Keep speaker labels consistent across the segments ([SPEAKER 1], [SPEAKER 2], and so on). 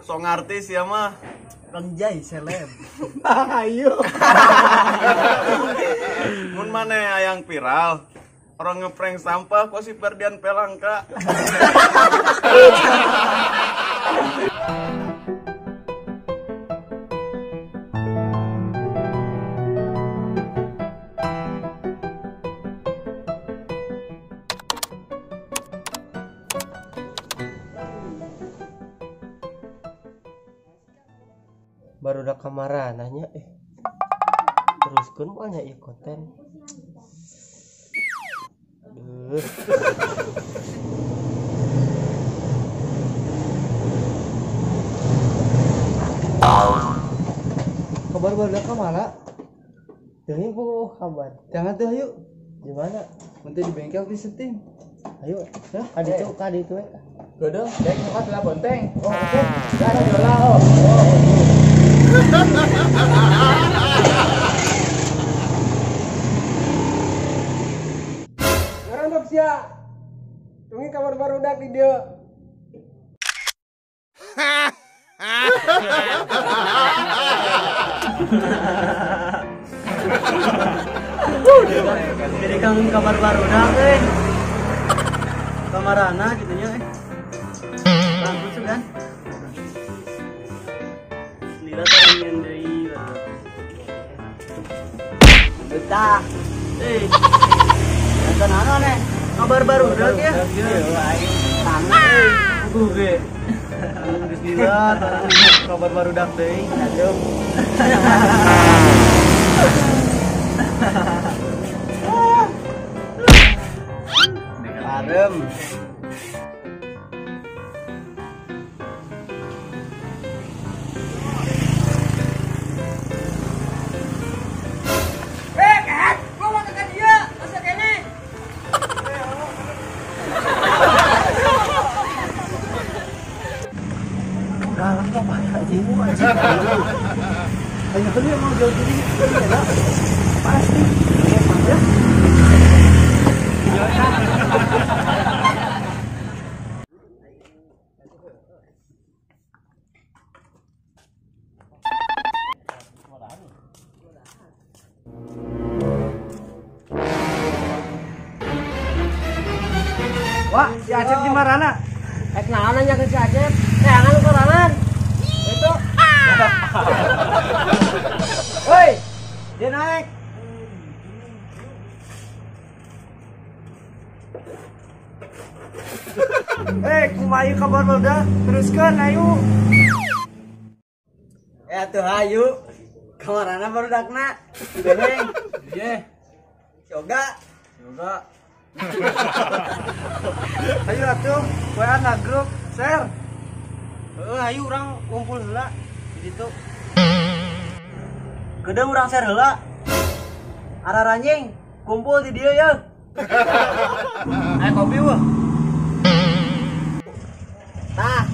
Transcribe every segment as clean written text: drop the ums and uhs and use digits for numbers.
[SPEAKER 1] So ngarti sia mah.
[SPEAKER 2] Anjay seleb.
[SPEAKER 3] Ayo.
[SPEAKER 1] Mun maneh hayang viral, orang ngeprank sampah kok si Ferdian Pelangka.
[SPEAKER 3] Baru udah kamarananya teruskan banyak ya konten. Aduh. Kabar baru udah kamara. Dengar bu kabar.
[SPEAKER 2] Jangan tuh ayo.
[SPEAKER 3] Gimana?
[SPEAKER 2] Nanti di bengkel di setting.
[SPEAKER 3] Ayo, ya, kadi itu, kadi itu.
[SPEAKER 2] Godo, dek nyokot lah bonteng.
[SPEAKER 3] Oh, oke.
[SPEAKER 2] Ada jola oh.
[SPEAKER 4] Sekarang dok sia. Tunggu kabar baru dak di dia.
[SPEAKER 2] Jadi kang kabar baru dak eh. Kamarana gitu nya eh. Bagus kan? Lila tarangan deui. Betah. Eh. Nonton anu nih. Kabar baru dak ya? Aing tangan euy. Ge. Geus lila tarangan kabar baru dak deui. Aduh.
[SPEAKER 4] Adem.
[SPEAKER 2] Banyak kan dia mau jauh diri, ya pasti. Ya.
[SPEAKER 4] Wah, si Acep di marana?
[SPEAKER 3] Naon nanya ke si Acep? Jangan korangan. Itu.
[SPEAKER 4] Woi, dia naik. Kumaha kabar udah? Teruskan ayo.
[SPEAKER 2] Ya tuh ayo. Kamarana baru dakna. Beheng.
[SPEAKER 4] Iya.
[SPEAKER 2] Yoga.
[SPEAKER 4] Yoga. Ayo atuh, WA na grup, share.
[SPEAKER 3] Ayo urang kumpul heula di ditu.
[SPEAKER 2] Gede urang share heula. Araranjing kumpul di dieu ya.
[SPEAKER 4] Ayo kopi wah.
[SPEAKER 2] Tah.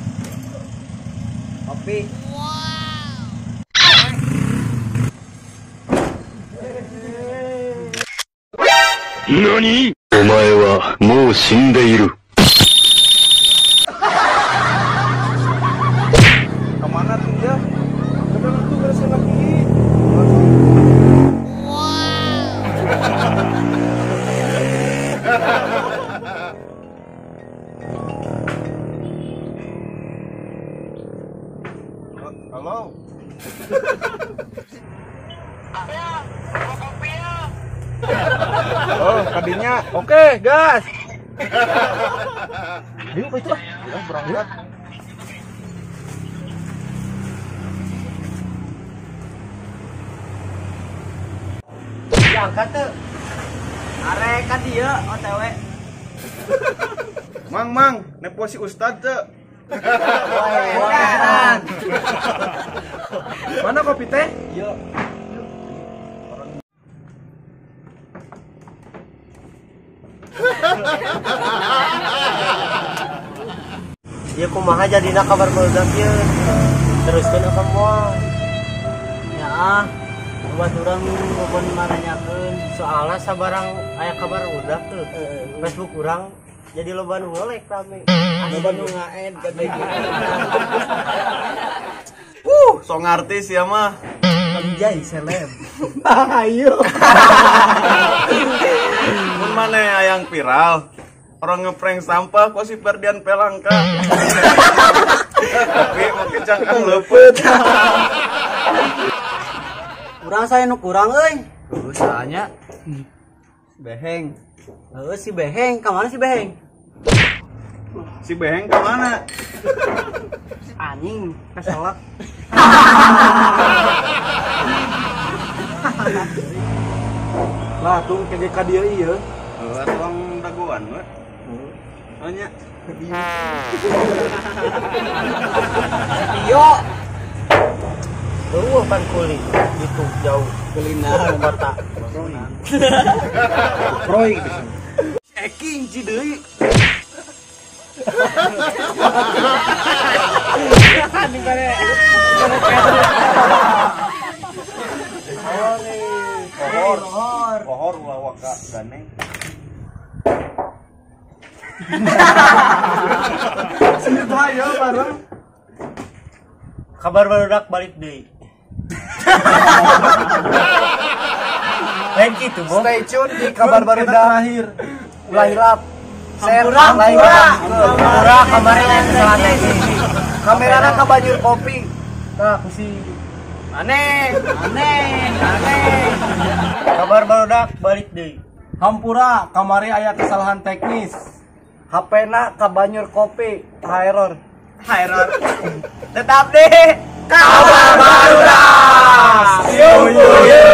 [SPEAKER 2] Kopi.
[SPEAKER 5] Wow.
[SPEAKER 6] 何？お前はもう死んでいる。
[SPEAKER 4] Kemana tuh dia? Udah tuh beresin lagi.
[SPEAKER 5] Wow.
[SPEAKER 1] Halo. Oh, kadinya. Oke, gas.
[SPEAKER 3] Ayo itu lah.
[SPEAKER 1] Ya, berangkat.
[SPEAKER 2] Ya, angkat tuh. Arek ka dieu OTW.
[SPEAKER 1] Mang, mang, nepo si Ustad tuh.
[SPEAKER 4] Mana kopi teh?
[SPEAKER 2] Yo.
[SPEAKER 3] Ya kumaha jadina kabar meledak ya. Teruskeun apa moal?
[SPEAKER 2] Ya ah, buat urang bukan maranyakeun.
[SPEAKER 3] Soalnya sabarang aya kabar udah tuh. Facebook urang jadi loba nu nge-like rame.
[SPEAKER 2] Loba nu nga-add gede gitu.
[SPEAKER 1] So ngarti sia mah.
[SPEAKER 2] Anjay seleb.
[SPEAKER 4] Ayo.
[SPEAKER 1] Mun maneh hayang viral, orang ngeprank sampah kok si Ferdian Pelangka. Tapi make cangkang leupeut.
[SPEAKER 2] Urang saya nu kurang euy.
[SPEAKER 3] Heuh, soalnya beheng.
[SPEAKER 2] Heuh si Beheng, ka mana si Beheng?
[SPEAKER 1] Si Beheng ka mana?
[SPEAKER 2] Anjing, keselak.
[SPEAKER 4] Lah tung ke ka dieu ieu.
[SPEAKER 1] Heuh, tuang dagoan we. Heuh nya.
[SPEAKER 3] Yo. Eueuh pan kuli itu jauh
[SPEAKER 2] Kulina
[SPEAKER 3] kota.
[SPEAKER 4] Roy gitu.
[SPEAKER 1] Eki hiji deui. Pohor, pohor ulah waka ganeng.
[SPEAKER 4] Cerita ya bareng.
[SPEAKER 3] Kabar barudak balik deui. Lain gitu, Bo.
[SPEAKER 4] Stay tune di kabar barudak terakhir. Ulah hilap. Share, like,
[SPEAKER 3] Hampura kamari lain kesalahan teknis.
[SPEAKER 4] Kamerana ka banjur kopi. Tah ku si
[SPEAKER 3] Aneh, aneh, aneh. Kabar barudak balik deui.
[SPEAKER 4] Hampura kamari aya kesalahan teknis. HP-na ka banjur kopi, error.
[SPEAKER 2] Error. Tetap deh.
[SPEAKER 4] Kabar barudak. Yo yo yo.